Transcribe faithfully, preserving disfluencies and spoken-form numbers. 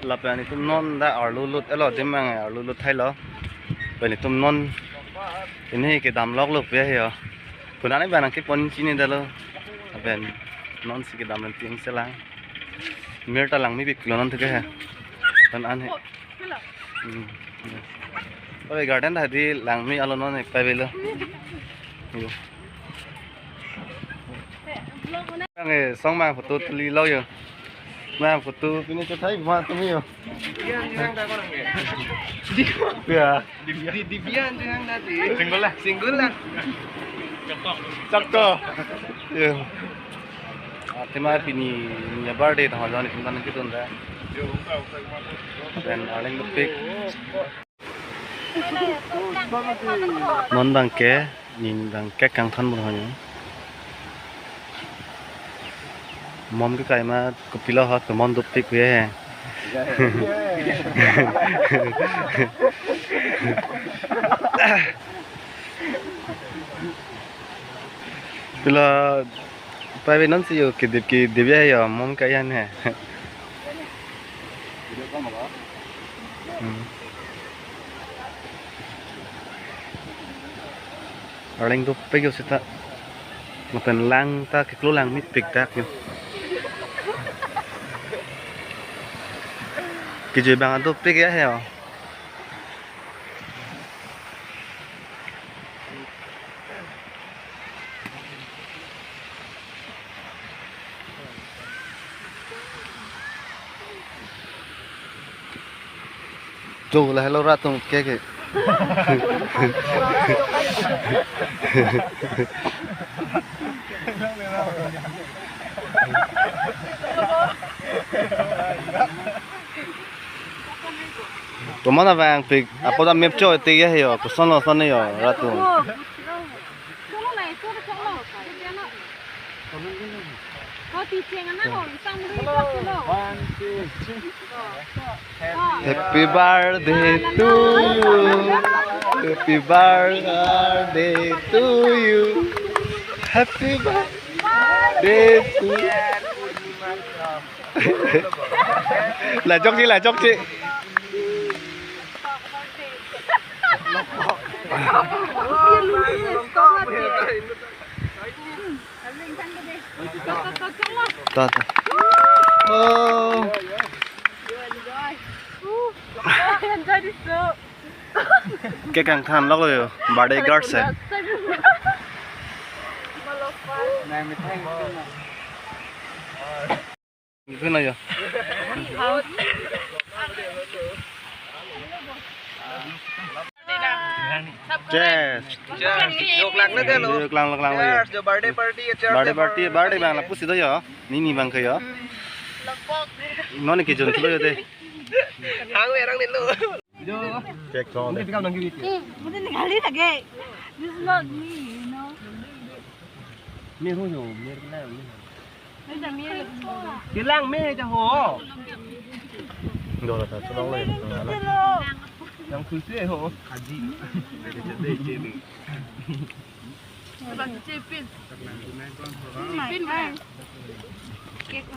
Lapen itum non dak arlo lut, elo, adim abang arlo lut thailo. Lapen itum non pini kedam lok lo pu he ho. Konat abang nangkepon chinidetlo. Lapen non si kedam pen ting selang. Mir ta langmepiklo non theke he. Lapen an he. Hmm. Oi, garden ta hadi langme alo non ekta avelo. Yo. Ang, eh, song ma photo tuli lo yo. Ma photo pini chethai ma tumi yo. Ya. Di, di bian jeng tadi. Single lah. Single lah. Cakto. Ya. Athema pini niya birthday tangho jani tum kan kiton da. Pen arleng dopik. Non abangke, ning abangke kangthan bun hanya. Mom kekai ma kopilo ha, ke mom dopik pu he. Pilo pai ve non si yo kedip kedip ya yo mom ka yan he. Hmm. Arleng dopik yo seta. Lapen lang ta keklo langmepik dak yo. Kejui abang dopik ya he yo. Tuh, lahelo rat atum ke ke. Komat abang pik, apo ta map cho te ya yo, koson lo son yo, rat atum. One, two, three. Happy birthday to you. Happy birthday to you. Happy birthday to you. Lajok ji, lajok ji. Ta, ta. Oh. Enjoy this too. Cake kangthan lok lo yo. Birthday girl se. Nang mithai. Iphun ayo. Cheers. Cheers. Jok lang na delo. Jok lang, jok lang, jok lang. Cheers. Jo birthday party, cheers. Birthday party, birthday abang lapusi do yo. Nini abang ke yo. Non ke jon lo yo de. Hang merang ni lo. Cake chong de. Mungkin kau nang gini. Hmm, mungkin kali lagi. This is not me, you know. Mir ho yo, mir kena mir. Kelang me ja ho. Dolo ta cholong le. Yang khusi ho. Kaji. Bang Chepin. Chepin, bang.